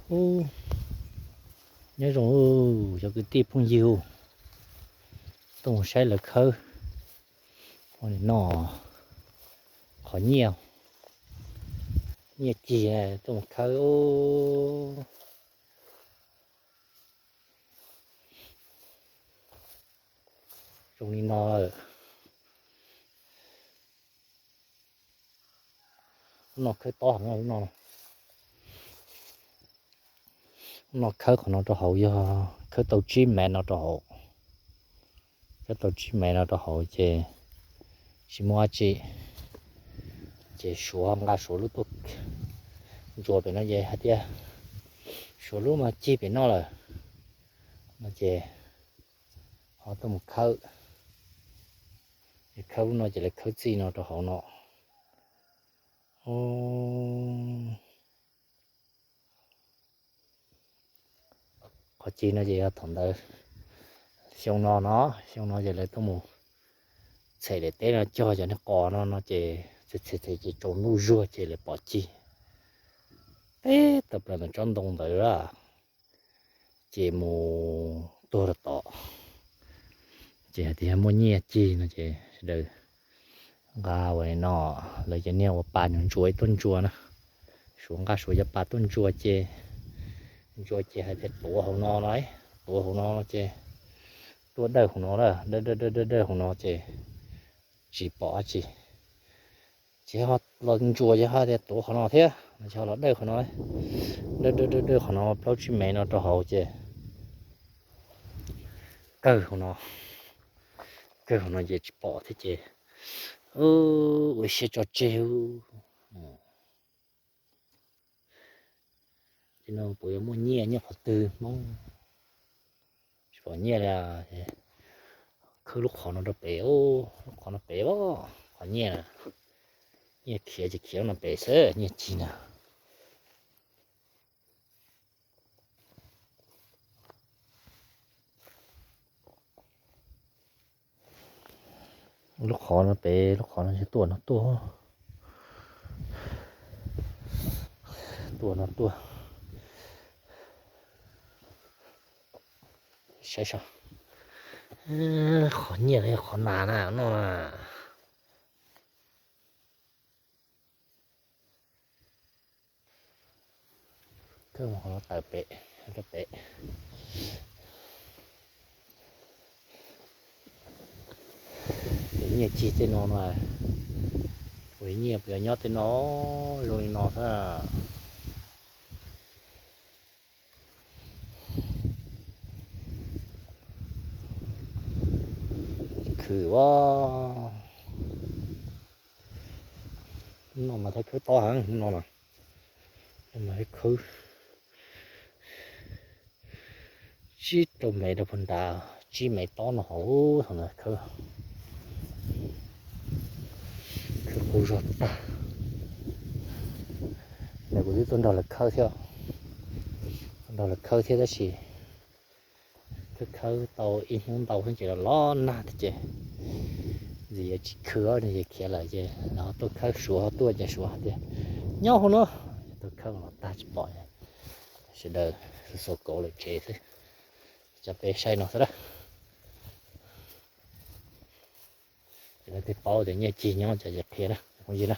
Ub, nyob zoo cov kwv tij phooj ywg, tuaj mus saib lawv khawb, ua noj qhov nyiaj, nyiaj cig tuaj mus khawb. Zoo li no lawm. Lub no khawb tob heev, lub no, lub no khawb qhov no rau hauv, yog khawb tau tsib mev no rau hauv. Khawb tau tsib mev no rau hauv ces tsis muaj dab tsi, ces Suav nqa Suav lub tuaj ntsuas pem no ces hais tias Suav lub mas cig pem no lawm no ces ho tuaj mus khawb. Khawb lub no ces lawv khawb txij no rau hauv no. Qhov cig no ces yog thaum ntawd, xyoo no no, xyoo no ces lawv tuaj mus txhem daim teb no cog cov niag qos no no ces txhem txhem ces tsaus ntuj zuag ces lawv pom cig teb tau plaws ntawm tsob ntoo ntawd a, ces mus tuag rau tod. Ces hais tias yog muaj nyiaj cig no ces sawv daws nqa ua no, lawv cov niag ua pa ntsuas ntsuas ib tuaj ntsuas na. Suav nqa Suav cov pa tuaj ntsuas ces, ntsuas ces hais tias tuav hauv no no, tuav hauv no ces tuaj dawj hauv no, dawj dawj dawj dawj hauv no ces tsis pom dab tsi. Ces ho los ntsuas ces ho tias tuav qhov no thiab no ces ho los dawj qhov no, dawj dawj dawj dawj qhov no plaub tsib mev no rau hauv ces kawg hauv no, kawg hauv no ces tsis pom thiab ces ua siab tso tseg. Ces no puas yuav muaj nyiaj nyob qhov twg Hmoob? Tsis pom nyiaj li. Khawb lub qhov no rau pem, lub qhov no pem, qhov nyiaj, nyiaj khiav ces khiav lub no pem xwb, nyiaj cig na. Lub qhov no pem, lub qhov no tuaj no tuaj, tuaj no tuaj. Saib saib, qhov nyiaj los yog qhov nas na no. Kawg mus qhov no tawm pem, rau pem. Nyiaj cig tej no no, ua nyiaj puas yog nyob tej no zoo li no xwb. Khwv a, no mas thiaj khwb tob heev no mas, no mas thiaj khwb. Tsib rau mev rau puag nrad, tsib mev tob no hauv thaum ntawd khawb, khawb qub zog tag. Ntawd kuv twb tuaj nrog lawv khawb thiab, tuaj nrog lawv khawb thiab tab sis khawb khawb tau ib hnub ntau xwb ces los los nag thiab ces ntxim yuav tsis khwb ces khiav lawm ces lawv ho tuaj khawb, Suav ho tuaj ces Suav hais tias nyob hauv no, tuaj khawb los tag tsis pom, sawv daws xuas kauv lawm tsev xwb. Coj peb saib no xwb na, ces lawv thiaj paub tias nyiaj cig nyob cov ces qhia na phooj ywg na.